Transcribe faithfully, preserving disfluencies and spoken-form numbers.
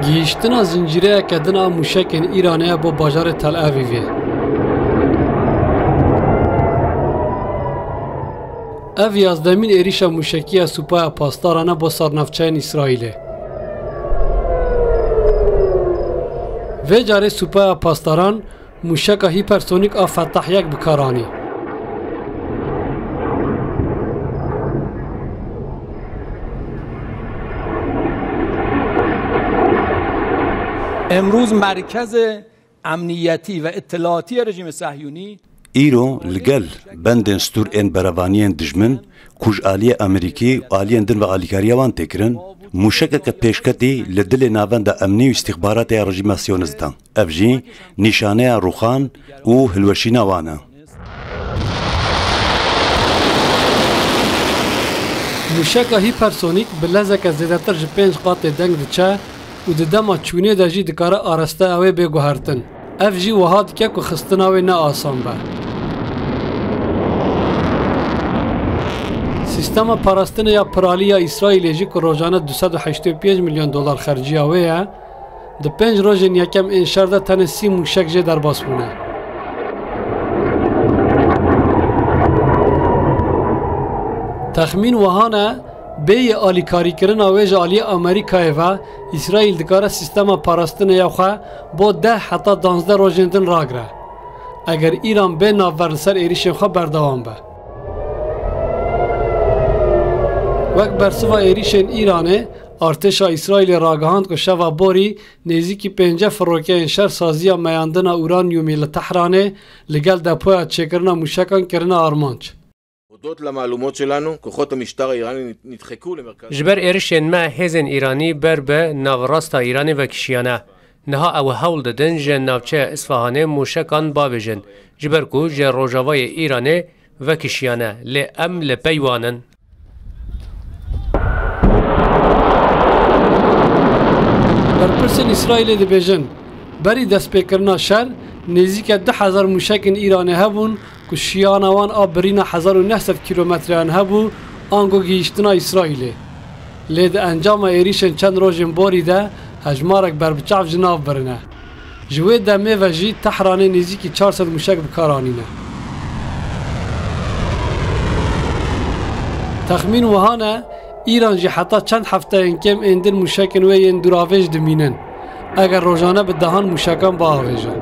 Gihîştina zincîreyeke din a mûşekên Îranê ye bo bajarê Tel Avîvê. Ev yazdemîn êrîşa mûşekî ya Supaya Pasdaran e bo sernavçeyên Îsraîlê. Vê carê Supaya Pasdaran mûşeka hîpersonîk a Fetah yek bi kar anî. Emrûz merkezê emniyetî ve îttilatiyê rejîmê Sehyûnî. Îro li gel bendên stûr ên berevaniyên dijmin ku ji aliyê Amerîkî û aliyên din ve alîkariya wan tê kirin, mûşekeke pêşketî li dilê navenda emnî û îstîxbaratê ya rejîma Siyonist dan. Ev jî nîşaneya rûxan û hilweşîna wan e. Mûşeka hîpersonîk bi lezeke zêdetir ji pênc qatê deng diçe û di dema çûnê de jî dikare aresteya wê bê guhertin. Ev jî wiha dike ku xistina wê ne asan be. Sîstema parastinê ya piralî ya Îsraîlê jî ku rojane du sed û heştê û pênc milyon dolar xerciya wê ye, di pênc rojên yekem ên şer de tenê sî mûşek jê derbas bûne. Texmîn wiha ne, bêyî alîkarîkirina wê ji aliyê Amerîkayê ve, Îsraîl dikare sîstema parastinê ya xwe bo deh heta danzdeh rojên din ragire, eger Îran bê navber li ser êrîşên xwe berdewam be. Wek bersiva êrîşên Îranê, artêşa Îsraîlê ragihand ku şeva borî nêzîkî pêncî firokeyên şer saziya meyandina uranyumê li Tehranê li gel depoya çêkirina mûşekan kirine armanc. הודות למהלומות שלנו, כוחות המשטר האיראני נדחקו למרכז Ji ber êrişên me, hêzên Îranî ber bi navrasta Îranê vekişiyane. Niha ew hewl didin ji navçeya Isfahanê mûşekan bavêjin, ji ber ku ji rojavayê Îranê vekişiyane, lê em li pey wan in. Berpirsên Îsraîlê dibêjin, berî destpêkirina şer, nêzîke du hezar mûşekên Îranê hebûn ku şiyana wan a birîna hezar û neh sed kîlometreyan hebû, ango gihîştina Îsraîlê. Lê di encama êrîşên çend rojên borî de hejmarek berbiçav ji nav birine. Ji wê demê ve jî Tehranê nêzîkî çar sed mûşek bi kar anîne. Texmîn wiha ne, Îran jî heta çend hefteyên kêm ên din mûşekên wê yên dûravêj dimînin, eger rojane bi dehan mûşekan biavêje.